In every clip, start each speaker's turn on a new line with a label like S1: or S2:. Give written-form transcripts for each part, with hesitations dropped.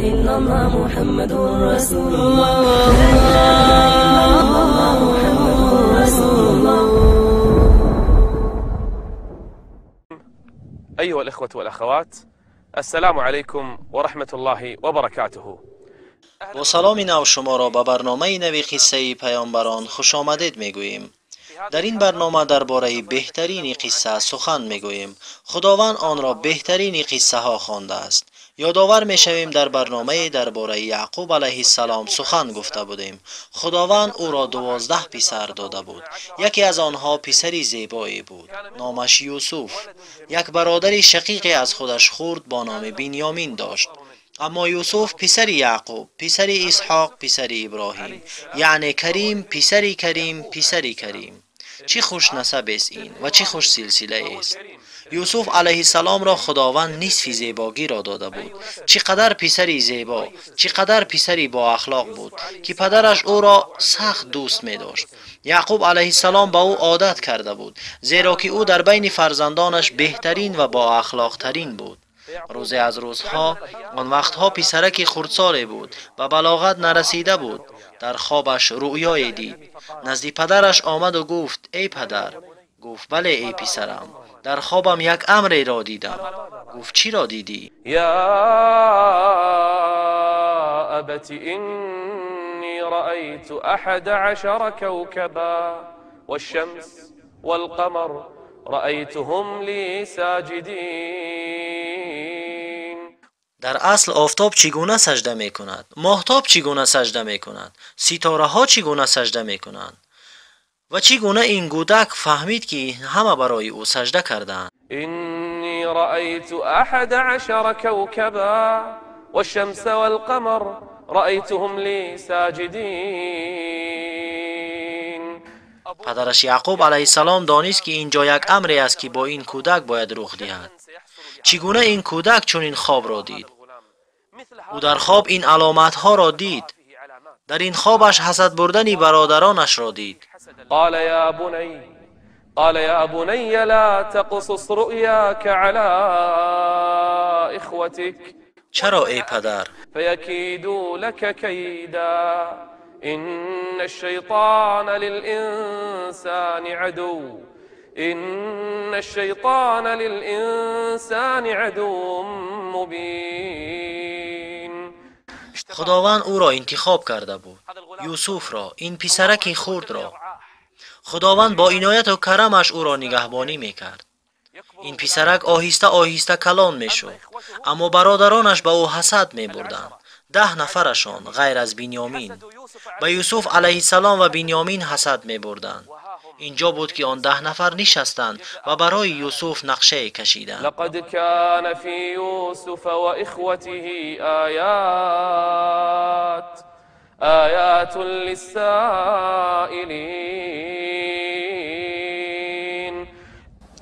S1: إلا الله محمد رسول الله لا إله إلا الله محمد رسول الله.
S2: أيها الإخوة والأخوات، السلام عليكم ورحمة الله وبركاته.
S3: Бо саломи нав шуморо ба барномаи нави қиссаи паёмбарон хушомадед мегӯем. Дар ин барнома дар бораи беҳтарини қисса сухан мегӯем. Худованд онро беҳтарини қиссаҳо хондааст. Ёдовар мешавем, дар барномае дар бораи Яъқуб алайҳиссалом сухан гуфта будем. Худованд ӯро 12 писар дода буд. Яке аз онҳо писари зебое буд, номаш Юсуф. Як бародари шақиқе аз худаш хурд бо номи Бинёмин дошт. Аммо Юсуф писари Яъқуб, писари Исҳоқ, писари Иброҳим, яъне Карим, писари Карим, писари Карим. Чӣ хушнасабест ин ва чӣ хушсилсилаест! Юсуф алайҳиссаломро Худованд нисфи зебогиро дода буд. Чӣ қадар писари зебо, чӣ қадар писари боахлоқ буд, ки падараш ӯро сахт дӯст медошт. Яъқуб алайҳиссалом ба ӯ одат карда буд, зеро ки ӯ дар байни фарзандонаш беҳтарин ва боахлоқтарин буд. Рӯзе аз рӯзҳо, он вақтҳо писараки хурдсоле буд ва балоғат нарасида буд, дар хобаш рӯёе дид. Назди падараш омаду гуфт: эй падар. Гуфт: бале, эй писарам, дар хобам як амреро дидам. Гуфт: чиро дидӣ?
S2: يا أبت إني رأيت 11 كوكبا والشمس والقمر رأيتهم لي ساجدين.
S3: Дар асл офтоб чӣ гуна сажда мекунад? Моҳтоб чӣ гуна сажда мекунад? Ситораҳо чӣ гуна сажда мекунанд? Ва чӣ гуна ин кӯдак фаҳмид, ки ҳама барои ӯ сажда кардаанд?
S2: إني رأيت 11 كوكبا والشمس والقمر رأيتهم لي ساجدين.
S3: Падараш Яъқуб алайҳиссалом донист, ки ин ҷо як амре аст, ки бо ин кӯдак бояд рух диҳад. Чӣ гуна ин кӯдак чунин хобро дид? Ӯ дар хоб ин аломатҳоро дид. Дар ин хобаш ҳасад бурдани бародаронашро дид.
S2: قال يا بني قال يا بني لا تقصص رؤياك على إخوتك
S3: Чаро, эй падар?
S2: فيكيدوا لك كيدا إن الشيطان للإنسان عدو إن الشيطان للإنسان عدو مبين.
S3: Худованд ӯро интихоб карда буд, Юсуфро, ин писараки хурдро. Худованд бо инояту карамаш ӯро нигаҳбонӣ мекард. Ин писарак оҳиста оҳиста калон мешуд, аммо бародаронаш ба ӯ ҳасад мебурданд. 10 нафарашон ғайр аз Бинёмин ба Юсуф алайҳиссалом ва Бинёмин ҳасад мебурданд. Инҷо буд, ки он 10 нафар нишастанд ва барои Юсуф нақшае кашиданд.
S2: لقد كان في يوسف وإخوته آيات للسائلين.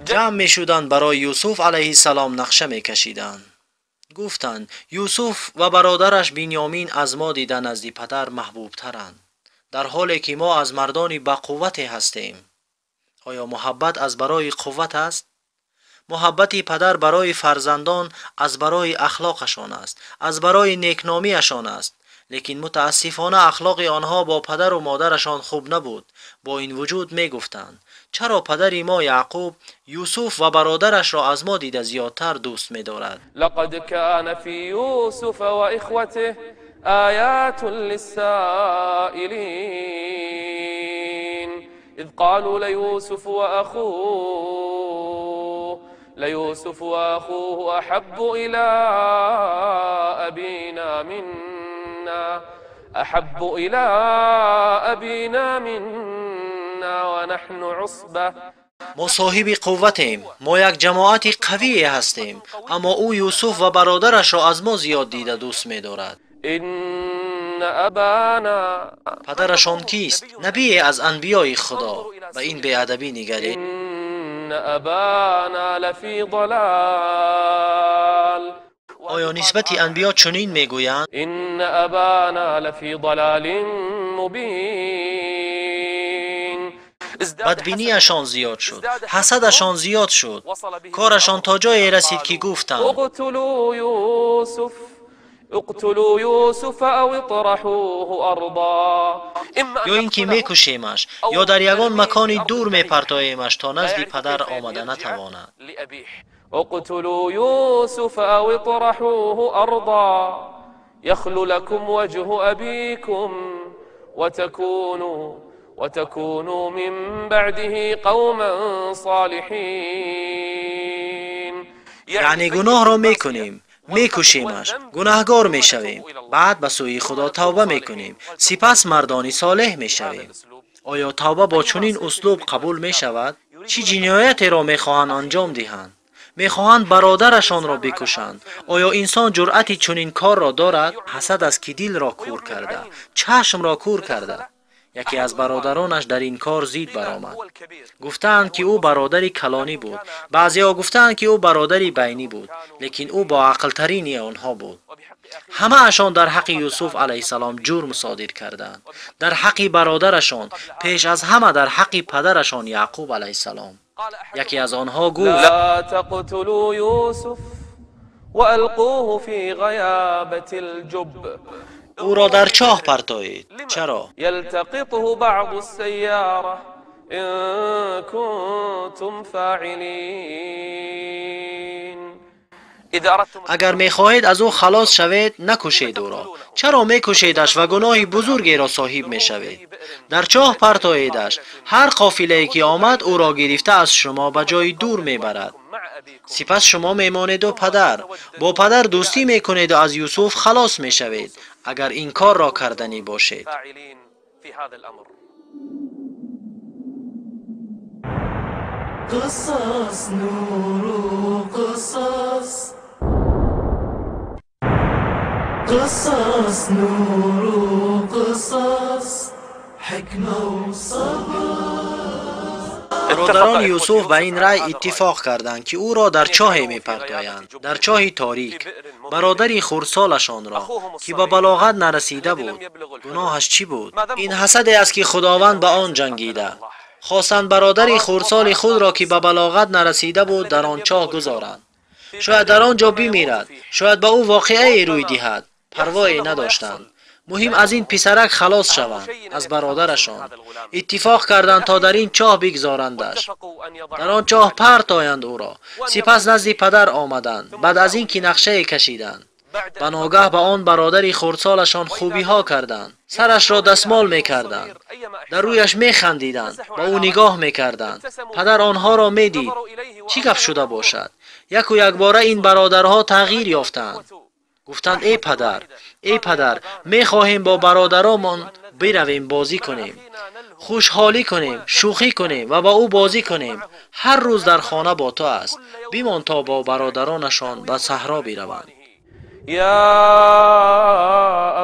S3: Ҷамъ мешуданд, барои Юсуф алайҳиссалом нақша мекашиданд. Гуфтанд: Юсуф ва бародараш Бинёмин аз мо дида назди падар маҳбубтаранд, дар ҳоле ки мо аз мардони бақуввате ҳастем. Оё муҳаббат аз барои қувват аст? Муҳаббати падар барои фарзандон аз барои ахлоқашон аст, аз барои некномиашон аст. Лекин мутаассифона ахлоқи онҳо бо падару модарашон хуб набуд. Бо ин вуҷуд мегуфтанд: чаро падари мо Яъқуб Юсуф ва бародарашро аз мо дида зиёдтар дӯст медорад?
S2: لقد كان في يوسف وإخوته آيات للسائلين إذ قالوا ليوسف وأخوه أحب إلى أبينا منا أحب إلى أبينا منا ونحن عصبة.
S3: Мо соҳиби қувватем, мо як ҷамоати қавие ҳастем, аммо ӯ Юсуф ва бародарашро аз мо зиёд дида дӯст медорад.
S2: إن أبانا
S3: Падарашон кист? Набие аз анбиёи Худо. Ба ин беадабӣ нигаред.
S2: إن أبانا لفي ضلال.
S3: Оё нисбати анбиё чунин мегӯянд?
S2: إن أبانا لفي ضلال مبين.
S3: Бадбиниашон зиёд шуд, ҳасадашон зиёд шуд, корашон то ҷое расид, ки гуфтанд:
S2: اقتلوا يوسف اقتلوا يوسف أو اطرحوه أرضا.
S3: Ё ин ки мекушемаш, ё дар ягон макони дур мепартоемаш, то назди падар омада натавонад.
S2: اقتلوا يوسف أو اطرحوه أرضا يخل لكم وجه أبيكم وتكونوا من بعده قوما صالحين.
S3: Яъне гуноҳро мекунем, мекушемаш, гунаҳгор мешавем, баъд ба сӯи Худо тавба мекунем, сипас мардони солеҳ мешавем. Оё тавба бо чунин услуб қабул мешавад? Чӣ ҷиноятеро мехоҳанд анҷом диҳанд? Мехоҳанд бародарашонро бикушанд. Оё инсон ҷуръати чунин корро дорад? Ҳасад аст, ки дилро кур карда, чашмро кур карда. Яке аз бародаронаш дар ин кор зид баромад. Гуфтаанд, ки ӯ бародари калонӣ буд. Баъзеҳо гуфтаанд, ки ӯ бародари байнӣ буд, лекин ӯ боақлтарини онҳо буд. Ҳамаашон дар ҳаққи Юсуф алайҳиссалом ҷурм содир карданд, дар ҳаққи бародарашон, пеш аз ҳама дар ҳаққи падарашон Яъқуб алайҳиссалом. Яке аз онҳо гуфт:
S2: لا تقتلوا يوسف وألقوه في غيابة الجب.
S3: Ӯро дар чоҳ партоед. Чаро?
S2: يلتقطه بعض السيارة إن كنتم فاعلين. إذا أردتم
S3: Агар мехоҳед аз ӯ халос шавед, накушед ӯро. Чаро мекушедаш ва гуноҳи бузургеро соҳиб мешавед? Дар чоҳ партоедаш. Ҳар қофилае ки омад, ӯро гирифта аз шумо ба ҷои дур мебарад.
S2: مع أبيكم
S3: Сипас шумо мемонеду падар бо падар дӯстӣ мекунеду аз Юсуф халос мешавед, агар ин корро карданӣ бошед.
S2: فاعلين في هذا الأمر.
S1: قصص نور قصص، قصص نور قصص، حكمة وصبر.
S3: Бародарони Юсуф ба ин рай иттифоқ карданд, ки ӯро дар чоҳе мепартоянд, дар чоҳи торик, бародари хурдсолашонро, ки ба балоғат нарасида буд. Гуноҳаш чӣ буд? Ин ҳасаде аст, ки Худованд ба он ҷангида. Хостанд бародари хурдсоли худро, ки ба балоғат нарасида буд, дар он чоҳ гузоранд. Шояд дар он ҷо бимирад, шояд ба ӯ воқеае рӯй диҳад. Парвое надоштанд, муҳим аз ин писарак халос шаванд, аз бародарашон. Иттифоқ карданд, то дар ин чоҳ бигзорандаш, дар он чоҳ партоянд ӯро. Сипас назди падар омаданд. Баъд аз ин ки нақшае кашиданд, ба ногаҳ ба он бародари хурдсолашон хубиҳо карданд, сарашро дастмол мекарданд, дар рӯяш механдиданд, ба ӯ нигоҳ мекарданд. Падар онҳоро медид. Чӣ гап шуда бошад? Яку якбора ин бародарҳо тағйир ёфтанд. Гуфтанд: «Эй падар, эй падар, мехоҳем бо бародаромон биравем, бозӣ кунем, хушҳолӣ кунем, шӯхӣ кунем ва ба ӯ бозӣ кунем. Ҳар рӯз дар хона бо ту аст. Бимон, то бо бародаронашон ба саҳро бираванд».
S2: يا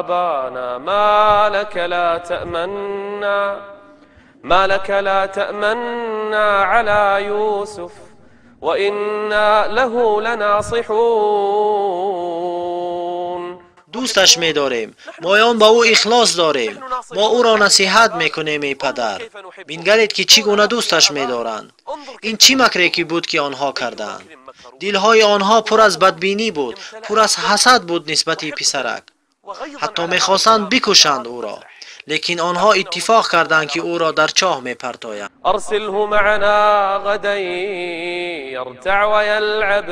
S2: أبانا ما لك لا تأمنا، ما لك لا تأمنا على يوسف وإنا له لناصحون.
S3: Дӯсташ медорем, моён ба ӯ ихлос дорем, мо ӯро насиҳат мекунем. Эй падар, бингаред, ки чӣ гуна дӯсташ медоранд. Ин чӣ макре ки буд, ки онҳо карданд? Дилҳои онҳо пур аз бадбинӣ буд, пур аз ҳасад буд нисбати писарак. Ҳатто мехостанд бикушанд ӯро, лекин онҳо иттифоқ карданд, ки ӯро дар чоҳ мепартоянд.
S2: أرسله معنا غدا يرتع ويلعب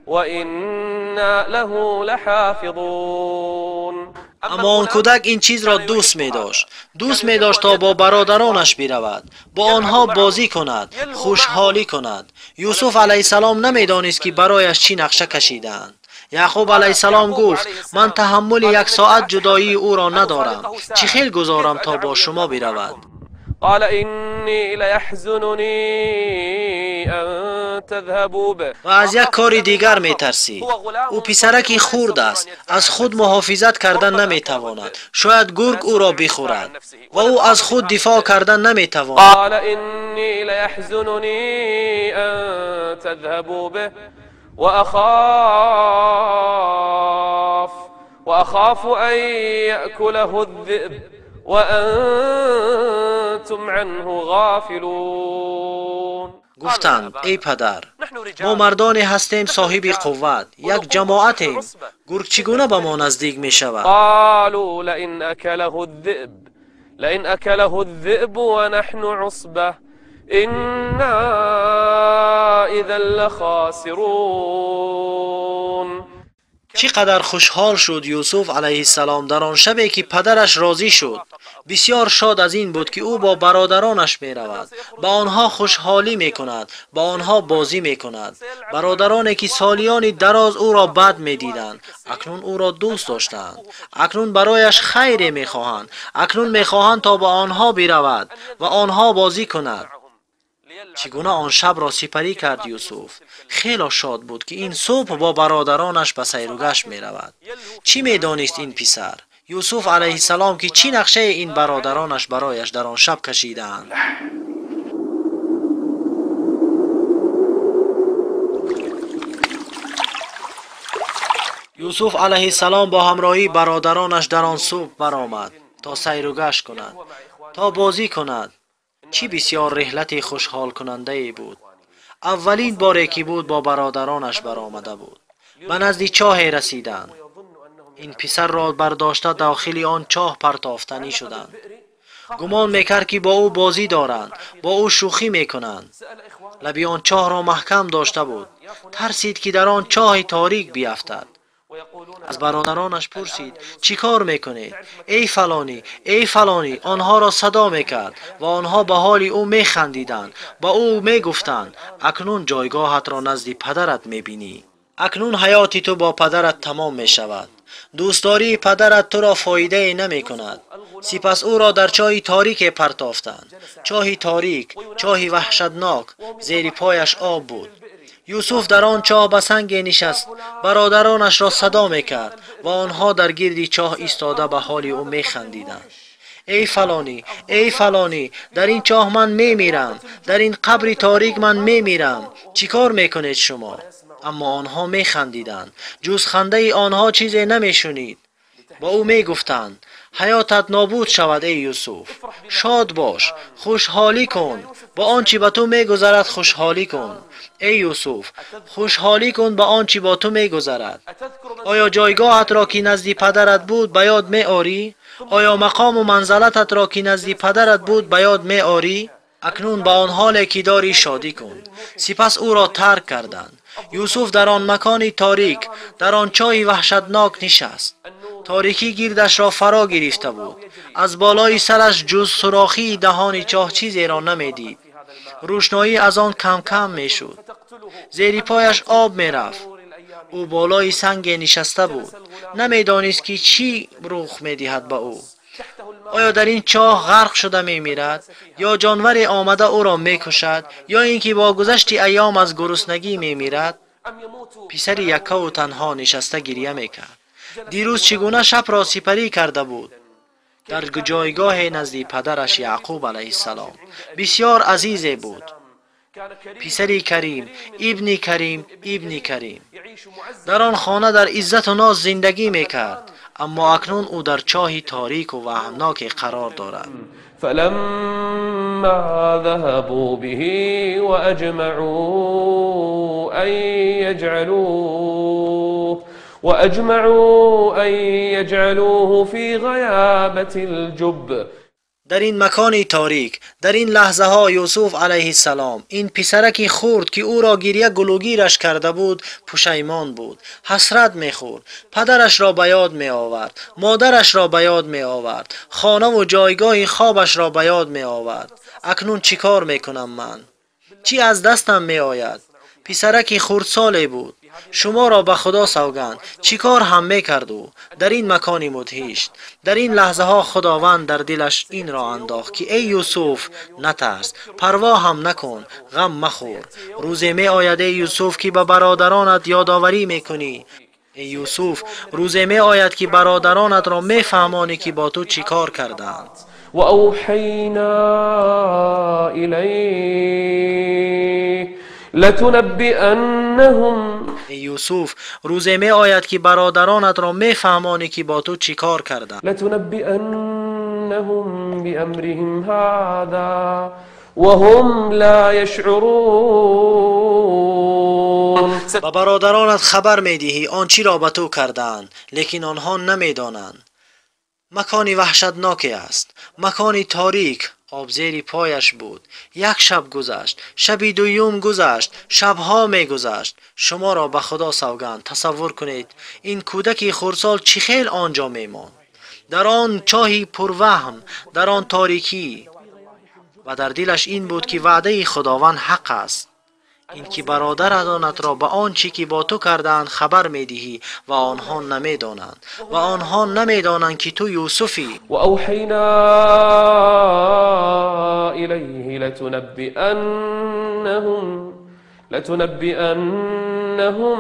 S2: وإنا له لحافظون.
S3: Аммо он кӯдак ин чизро дӯст медошт. Дӯст медошт, то бо бародаронаш биравад, бо онҳо бозӣ кунад, хушҳолӣ кунад. Юсуф алайҳиссалом намедонист, ки барояш чӣ нақша кашидаанд. Яъқуб алайҳиссалом гуфт: «Ман таҳаммули як соат ҷудоии ӯро надорам. Чӣ хел гузорам, то бо шумо биравад?»
S2: قال إني ليحزنني أن تذهبوا به.
S3: Ва аз як кори дигар метарсид. Ӯ писараки хурд аст, аз худ муҳофизат карда наметавонад. Шояд гург ӯро бихӯрад ва ӯ аз худ дифоъ карда наметавонад.
S2: قال إني ليحزنني أن تذهبوا به وأخاف أن يأكله الذئب وأنتم عنه غافلون.
S3: Гуфтанд: «Эй падар, Мо мардоне ҳастем соҳиби қувват, як ҷамоатем. Гург чӣ гуна ба мо наздик мешавад?
S2: قالوا لئن أكله الذئب ونحن عصبة إنا إذا لخاسرون.
S3: Чӣ қадар хушҳол шуд Юсуф алайҳиссалом дар он шабе ки падараш розӣ шуд. Бисёр шод аз ин буд ки ӯ бо бародаронаш меравад, ба онҳо хушҳолӣ мекунад, ба онҳо бозӣ мекунад. Бародароне ки солиёни дароз ӯро бад медиданд, акнун ӯро дӯст доштаанд, акнун барояш хайре мехоҳанд, акнун мехоҳанд то ба онҳо биравад ва онҳо бозӣ кунад. Чӣ гуна он шабро сипарӣ кард Юсуф? Хело шод буд ки ин субҳ бо бародаронаш ба сайругашт меравад. Чӣ медонист ин писар Юсуф алайҳиссалом ки чӣ нақшаи ин бародаронаш барояш дар он шаб кашидаанд? Юсуф алайҳиссалом бо ҳамроҳии бародаронаш дар он субҳ баромад то сайругашт кунад, то бозӣ кунад. Чӣ бисёр реҳлати хушҳолкунандае буд. Аввалин боре ки буд бо бародаронаш баромада буд. Ба назди чоҳе расиданд. Ин писарро бардошта дохили он чоҳ партофтанӣ шуданд. Гумон мекард ки бо ӯ бозӣ доранд, бо ӯ шӯхӣ мекунанд. Лаби он чоҳро маҳкам дошта буд. Тарсид ки дар он чоҳи торик биафтад. Аз бародаронаш пурсид: чӣ кор мекунед? Эй фалонӣ, эй фалонӣ. Онҳоро садо мекард ва онҳо ба ҳоли ӯ механдиданд, ба ӯ мегуфтанд: акнун ҷойгоҳатро назди падарат мебинӣ, акнун ҳаёти ту бо падарат тамом мешавад, дӯстдории падарат туро фоидае намекунад. Сипас ӯро дар чоҳи торике партофтанд. Чоҳи торик, чоҳи ваҳшатнок, зери пояш об буд. Юсуф дар он чоҳ ба санге нишаст, бародаронашро садо мекард ва онҳо дар гирди чоҳ истода ба ҳоли ӯ механдиданд. Эй фалонӣ, эй фалонӣ, дар ин чоҳ ман мемирам, дар ин қабри торик ман мемирам, чӣ кор мекунед шумо? Аммо онҳо механдиданд, ҷуз хандаи онҳо чизе намешунид. Ба ӯ мегуфтанд: ҳаётат нобуд шавад, эй Юсуф, шод бош, хушҳолӣ кун, ба он чӣ ба ту мегузарад хушҳолӣ кун. Эй Юсуф, хушҳолӣ кун ба он чӣ бо ту мегузарад. Оё ҷойгоҳатро ки назди падарат буд ба ёд меорӣ? Оё мақому манзалататро ки назди падарат буд ба ёд меорӣ? Акнун ба он ҳоле ки дорӣ шодӣ кун. Сипас ӯро тарк карданд. Юсуф дар он макони торик, дар он чоҳи ваҳшатнок нишаст. Торикӣ гирдашро фаро гирифта буд. Аз болои сараш ҷуз сурохии даҳони чоҳ чизеро намедид. Рӯшноӣ аз он кам-кам мешуд. Зери пояш об мерафт. Ӯ болои санге нишаста буд. Намедонист ки чӣ рух медиҳад ба ӯ. Оё дар ин чоҳ ғарқ шуда мемирад, ё ҷонваре омада ӯро мекушад, ё ин ки бо гузашти айём аз гуруснагӣ мемирад? Писари яккаву танҳо нишаста гиря мекард. Дирӯз чӣ гуна шабро сипарӣ карда буд дар ҷойгоҳе назди падараш Яъқуб алайҳиссалом. Бисёр азизе буд. Писари Карим, ибни Карим, ибни Карим. Дар он хона дар иззату ноз зиндагӣ мекард, аммо акнун ӯ дар чоҳи торику ваҳмноке қарор дорад.
S2: فلما ذهبوا به وأجمعوا أن يجعلوه في غيابة الجب.
S3: Дар ин макони торик, дар ин лаҳзаҳо Юсуф алайҳиссалом, ин писараки хурд ки ӯро гиря гулугираш карда буд, пушаймон буд, ҳасрат мехӯрд, падарашро ба ёд меовард, модарашро ба ёд меовард, хонаву ҷойгоҳи хобашро ба ёд меовард. Акнун чӣ кор мекунам ман? Чӣ аз дастам меояд? Писараки хурдсоле буд. Шуморо ба Худо савганд, чӣ кор ҳам мекард ӯ дар ин макони мудҳиш? Дар ин лаҳзаҳо Худованд дар дилаш инро андохт ки эй Юсуф, натарс, парво ҳам накун, ғам махӯр. Рӯзе меояд, эй Юсуф, ки ба бародаронат ёдоварӣ мекунӣ. Эй Юсуф, рӯзе меояд ки бародаронатро мефаҳмонӣ ки бо ту чӣ кор карданд.
S2: وأوحينا إليه لتنبئنهم.
S3: Эй Юсуф, рӯзе меояд ки бародаронатро мефаҳмонӣ ки бо ту чӣ кор карданд.
S2: لتنبئنهم بأمرهم هذا وهم لا يشعرون.
S3: Ба бародаронат хабар медиҳӣ он чиро ба ту кардаанд, лекин онҳо намедонанд. Макони ваҳшатноке аст, макони торик, об зери пояш буд. Як шаб гузашт, шаби дуюм гузашт, шабҳо мегузашт. Шуморо ба Худо савганд, тасаввур кунед, ин кӯдаки хурдсол чӣ хел он ҷо мемонд? Дар он чоҳи пурваҳм, дар он торикӣ. Ва дар дилаш ин буд, ки ваъдаи Худованд ҳақ аст, ин ки бародаронатро ба он чӣ ки бо ту кардаанд хабар медиҳӣ ва онҳо намедонанд, ва онҳо намедонанд, ки ту Юсуфӣ.
S2: وأوحينا إليه لتنبئنهم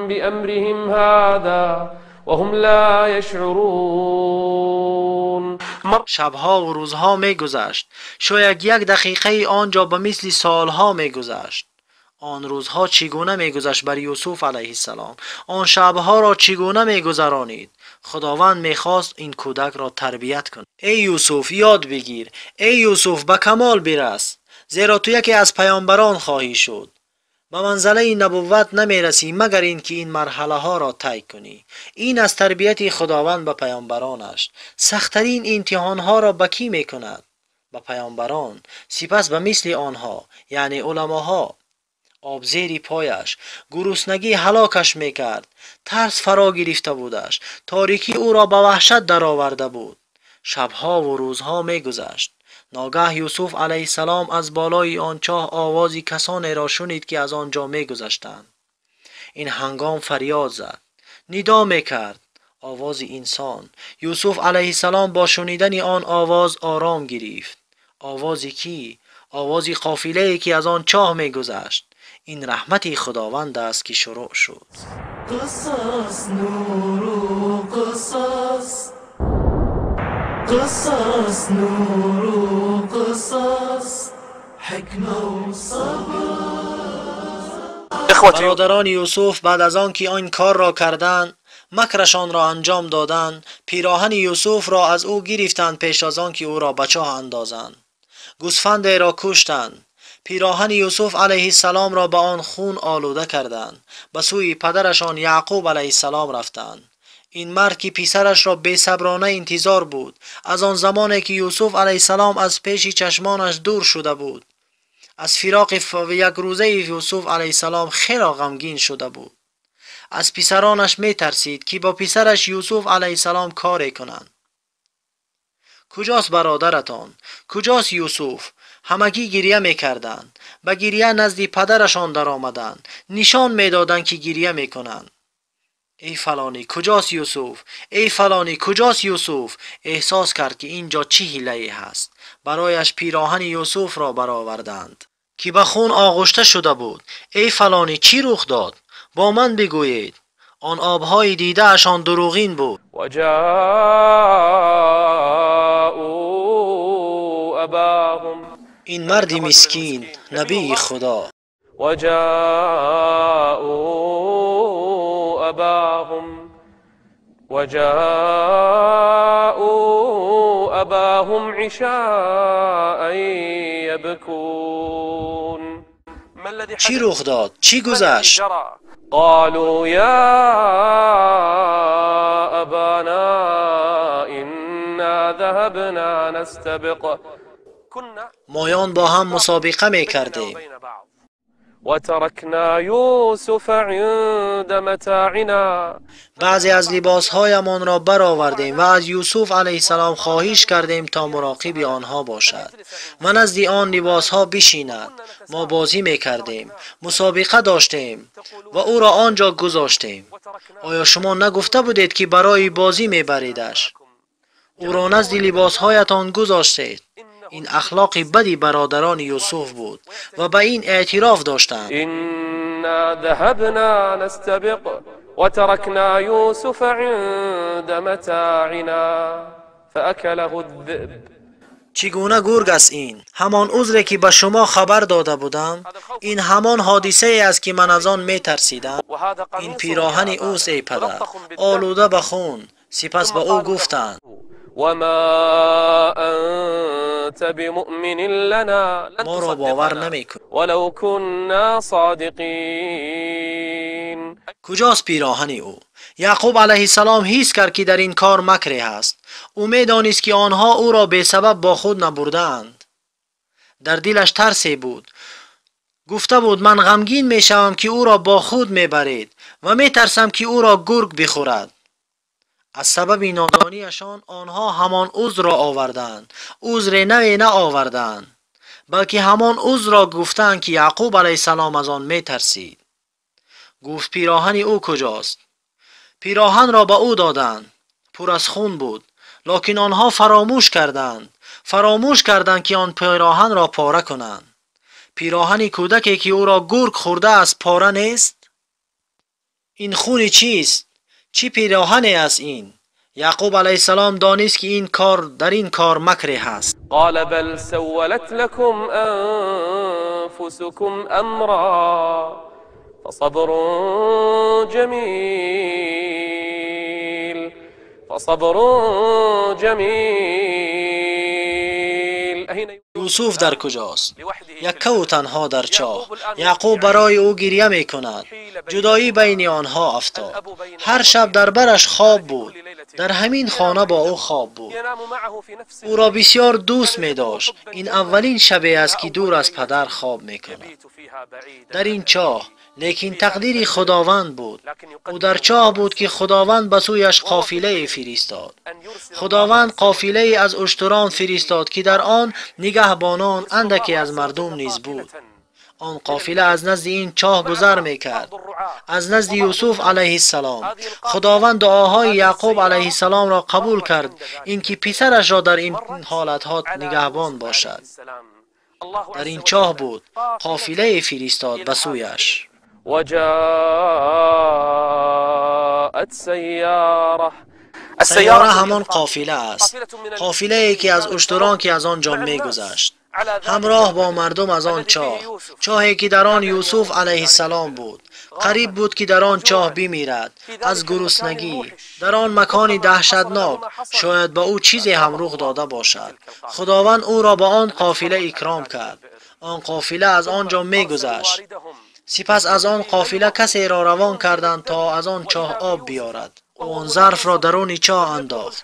S2: بأمرهم هذا وهم لا يشعرون.
S3: Шабҳо ва рӯзҳо мегузашт. Шояд як дақиқаи он ҷо ба мисли солҳо мегузашт. Он рӯзҳо чӣ гуна мегузашт бар Юсуф алайҳиссалом? Он шабҳоро чӣ гуна мегузаронид? Худованд мехост ин кӯдакро тарбият кунад. Эй Юсуф, ёд бигир. Эй Юсуф, ба камол бирас, зеро ту яке аз паёмбарон хоҳӣ шуд. Ба манзалаи набувват намерасӣ, магар ин ки ин марҳалаҳоро тай кунӣ. Ин аз тарбияти Худованд ба паёмбаронаш. Сахттарин имтиҳонҳоро ба кӣ мекунад? Ба паёмбарон, сипас ба мисли онҳо, яъне уламоҳо. Об зери пояш, гуруснагӣ ҳалокаш мекард, тарс фаро гирифта будаш, торикӣ ӯро ба ваҳшат дароварда буд. Шабҳо ва рӯзҳо мегузашт. Ногаҳ Юсуф алайҳиссалом аз болои он чоҳ овози касонеро шунид, ки аз он ҷо мегузаштанд. Ин ҳангом фарёд зад, нидо мекард. Овози инсон. Юсуф алайҳиссалом бо шунидани он овоз ором гирифт. Овози кӣ? Овози қофилае, ки аз он чоҳ мегузашт. Ин раҳмати Худованд аст, ки шурӯъ шуд.
S1: قصص نور قصص، قصص نور قصص، حكمة وصبر.
S2: إخوتي
S3: Бародарони Юсуф баъд аз он ки он корро карданд, макрашонро анҷом доданд, пироҳани Юсуфро аз ӯ гирифтанд пеш аз он ки ӯро ба чоҳ андозанд. Гӯсфандеро куштанд. Пироҳани Юсуф алайҳиссаломро ба он хун олуда карданд. Ба сӯи падарашон Яъқуб алайҳиссалом рафтанд. Ин мард, ки писарашро бесаброна интизор буд, аз он замоне ки Юсуф алайҳиссалом аз пеши чашмонаш дур шуда буд, аз фироқи якрӯзаи Юсуф алайҳиссалом хело ғамгин шуда буд. Аз писаронаш метарсид, ки бо писараш Юсуф алайҳиссалом коре кунанд. Куҷост бародаратон? Куҷост Юсуф? Ҳамагӣ гиря мекарданд. Ба гиря назди падарашон даромаданд. Нишон медоданд, ки гиря мекунанд. Эй фалонӣ, куҷост Юсуф? Эй фалонӣ, куҷост Юсуф? Эҳсос кард, ки ин ҷо чӣ ҳилае ҳаст. Барояш пироҳани Юсуфро бароварданд, ки ба хун оғушта шуда буд. Эй фалонӣ, чӣ рух дод? Бо ман бигӯед. Он обҳои дидаашон дурӯғин буд.
S2: وجاءوا أباهم
S3: Ин марди мискин, набии Худо.
S2: وجاءوا أباهم وجاءوا أباهم عشاء يبكون. ما الذي
S3: Чӣ
S2: حدث؟
S3: рух дод? Чӣ
S2: ما الذي
S3: гузашт?
S2: جرى؟ قالوا يا أبانا إنا ذهبنا نستبق، كنا
S3: Моён бо ҳам мусобиқа
S2: بيننا
S3: мекардем.
S2: وبين بعض، وتركنا يوسف عند متاعنا.
S3: Баъзе аз либосҳоямонро баровардем ва аз Юсуф алайҳиссалом хоҳиш кардем, то муроқиби онҳо бошад ва назди он либосҳо бишинад. Мо бозӣ мекардем, мусобиқа доштем ва ӯро он ҷо гузоштем. Оё шумо нагуфта будед, ки барои бозӣ мебаридаш? Ӯро назди либосҳоятон гузоштед. Ин ахлоқи бади бародарони Юсуф буд ва ба ин эътироф доштанд.
S2: إنا ذهبنا نستبق وتركنا يوسف عند متاعنا فأكله الذئب.
S3: Чӣ гуна гург аст ин? Ҳамон узре, ки ба шумо хабар дода будам? Ин ҳамон ҳодисае аст, ки ман аз он метарсидам.
S2: وهذا
S3: Ин
S2: قميصه يا
S3: пироҳани
S2: أبانا
S3: ӯст, эй падар,
S2: ملطخ بالدم.
S3: олуда ба хун. Сипас
S2: ثم
S3: ба ӯ
S2: قالوا له
S3: гуфтанд:
S2: وما أنت بمؤمن لنا، لن
S3: Моро бовар
S2: تصدقنا
S3: намекунӣ.
S2: ولو كنا صادقين.
S3: Куҷост пироҳани ӯ? Яъқуб алайҳиссалом ҳис кард, ки дар ин кор макре ҳаст. Ӯ медонист, ки онҳо ӯро бесабаб бо худ набурдаанд. Дар дилаш тарсе буд. Гуфта буд: ман ғамгин мешавам, ки ӯро бо худ мебаред ва метарсам, ки ӯро гург бихӯрад. Аз сабаби нодониашон онҳо ҳамон узрро оварданд. Узре наве наоварданд, балки ҳамон узрро гуфтанд, ки Яъқуб алайҳиссалом аз он метарсид. Гуфт: пироҳани ӯ куҷост? Пироҳанро ба ӯ доданд. Пур аз хун буд, лекин онҳо фаромӯш карданд. Фаромӯш карданд, ки он пироҳанро пора кунанд. Пироҳани кӯдаке, ки ӯро гург хӯрдааст, пора нест? Ин хуни чист? Чӣ пироҳане аст ин? Яъқуб алайҳиссалом донист, ки ин кор дар ин кор макре ҳаст.
S2: قال بل سولت لكم أنفسكم أمرا فصبر جميل فصبر جميل.
S3: Юсуф дар куҷост? Яккаву танҳо дар чоҳ. Яъқуб барои ӯ гиря мекунад. Ҷудоӣ байни онҳо афтод. Ҳар шаб дар бараш хоб буд. Дар ҳамин хона бо ӯ хоб буд. Ӯро бисёр дӯст медошт. Ин аввалин шабе аст, ки дур аз падар хоб мекунад. Дар ин чоҳ, лекин тақдири Худованд буд. Ӯ дар чоҳ буд, ки Худованд ба сӯяш қофилае фиристод. Худованд қофилае аз уштурон фиристод, ки дар он нигаҳбонон андаке аз мардум низ буд. Он қофила аз назди ин чоҳ гузар мекард, аз назди Юсуф алайҳиссалом. Худованд дуоҳои Яъқуб алайҳиссаломро қабул кард, ин ки писарашро дар ин ҳолатҳо нигаҳбон бошад. Дар ин чоҳ буд, қофилае фиристод ба сӯяш.
S2: وجاءت سيارة.
S3: Сайёра ҳамон қофила аст, қофилае ки аз уштурон, ки аз он ҷо мегузашт, ҳамроҳ бо мардум аз он чоҳ, чоҳе ки дар он Юсуф алайҳиссалом буд. Қариб буд, ки дар он чоҳ бимирад аз гуруснагӣ. Дар он макони даҳшатнок шояд ба ӯ чизе ҳам рух дода бошад. Худованд ӯро ба он қофила икром кард. Он қофила аз он ҷо мегузашт. Сипас аз он қофила касеро равон карданд, то аз он чоҳ об биёрад. Ӯ он зарфро даруни чоҳ андохт.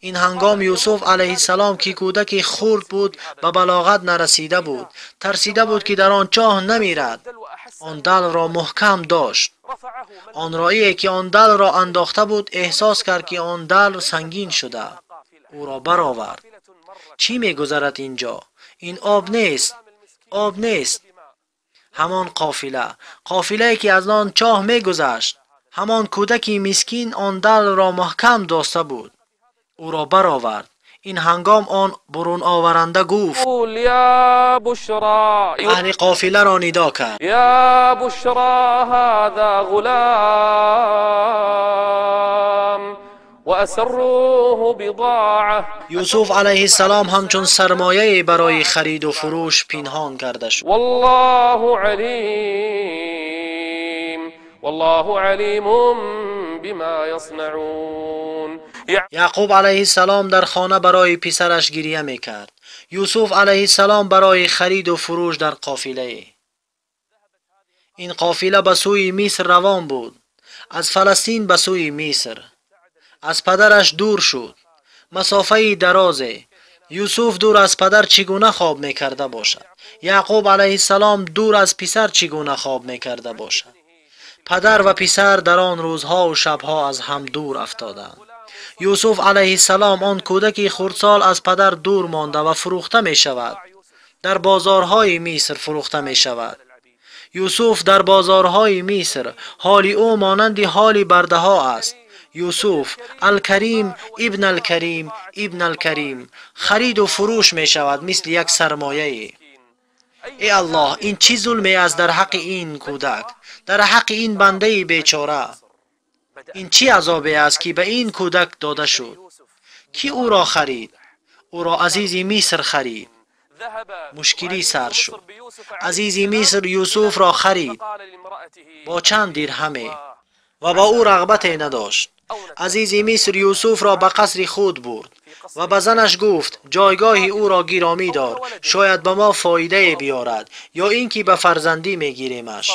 S3: Ин ҳангом Юсуф алайҳиссалом, ки кӯдаки хурд буд, ба балоғат нарасида буд, тарсида буд, ки дар он чоҳ намирад. Он далвро муҳкам дошт. Он роие, ки он далвро андохта буд, эҳсос кард, ки он далв сангин шуда. Ӯро баровард. Чӣ мегузарад ин ҷо? Ин об нест, об нест. Ҳамон қофила, қофилае ки аз он чоҳ мегузашт, ҳамон кӯдаки мискин он далвро маҳкам доста буд. Ӯро баровард. Ин ҳангом он буруноваранда гуфт:
S2: قول يا بشرى
S3: аҳли қофиларо нидо кард.
S2: يا بشرى هذا غلام وأسروه بضاعة.
S3: Юсуф алайҳиссалом ҳамчун сармояе барои хариду фурӯш пинҳон карда шуд.
S2: والله عليم والله عليم بما يصنعون.
S3: Яъқуб алайҳиссалом дар хона барои писараш гиря мекард. Юсуф алайҳиссалом барои хариду фурӯш дар қофилае. Ин қофила ба сӯи Миср равон буд, аз Фаластин ба сӯи Миср. Аз падараш дур шуд масофаи дарозе. Юсуф дур аз падар чӣ гуна хоб мекарда бошад? Яъқуб алайҳиссалом дур аз писар чӣ гуна хоб мекарда бошад? Падар ва писар дар он рӯзҳову шабҳо аз ҳам дур афтоданд. Юсуф алайҳиссалом, он кӯдаки хурдсол, аз падар дур монда ва фурӯхта мешавад. Дар бозорҳои Миср фурӯхта мешавад. Юсуф дар бозорҳои Миср, ҳоли ӯ монанди ҳоли бардаҳо аст. Юсуф Алкарим ибн Алкарим ибн Алкарим хариду фурӯш мешавад мисли як сармояе. Э Аллоҳ, ин чӣ зулме аст дар ҳаққи ин кӯдак, дар ҳаққи ин бандаи бечора? Ин чӣ азобе аст, ки ба ин кӯдак дода шуд? Кӣ ӯро харид? Ӯро азизи Миср харид. Мушкилӣ сар шуд. Азизи Миср Юсуфро харид бо чанд дирҳаме ва ба ӯ рағбате надошт. Азизи Миср Юсуфро ба қасри худ бурд. Ва ба занаш гуфт: ҷойгоҳи ӯро гиромӣ дор, шояд ба мо фоидае биёрад ё ин ки ба фарзандӣ мегиремаш.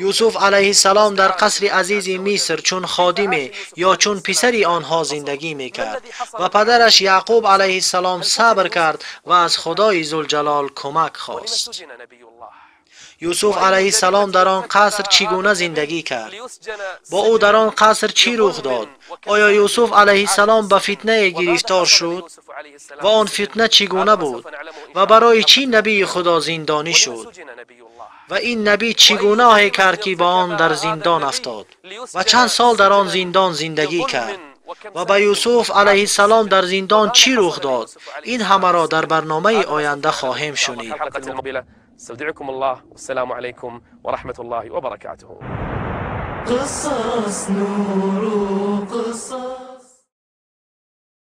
S3: Юсуф алайҳиссалом дар қасри азизи Миср чун ходиме ё чун писари онҳо зиндагӣ мекард ва падараш Яъқуб алайҳиссалом сабр кард ва аз Худои Зулҷалол кӯмак хост. Юсуф алайҳиссалом дар он қаср чӣ гуна зиндагӣ кард? Бо ӯ дар он қаср чӣ рух дод? Оё Юсуф алайҳиссалом ба фитнае гирифтор шуд? Ва он фитна чӣ гуна буд? Ва барои чӣ набии Худо зиндонӣ шуд? Ва ин набӣ чӣ гуноҳе кард, ки ба он дар зиндон афтод? Ва чанд сол дар он зиндон зиндагӣ кард? Ва ба Юсуф алайҳиссалом дар зиндон чӣ рух дод? Ин ҳамаро дар барномаи оянда хоҳем шунид.
S2: استودعكم الله والسلام عليكم ورحمة الله وبركاته.
S1: قصص نور قصص.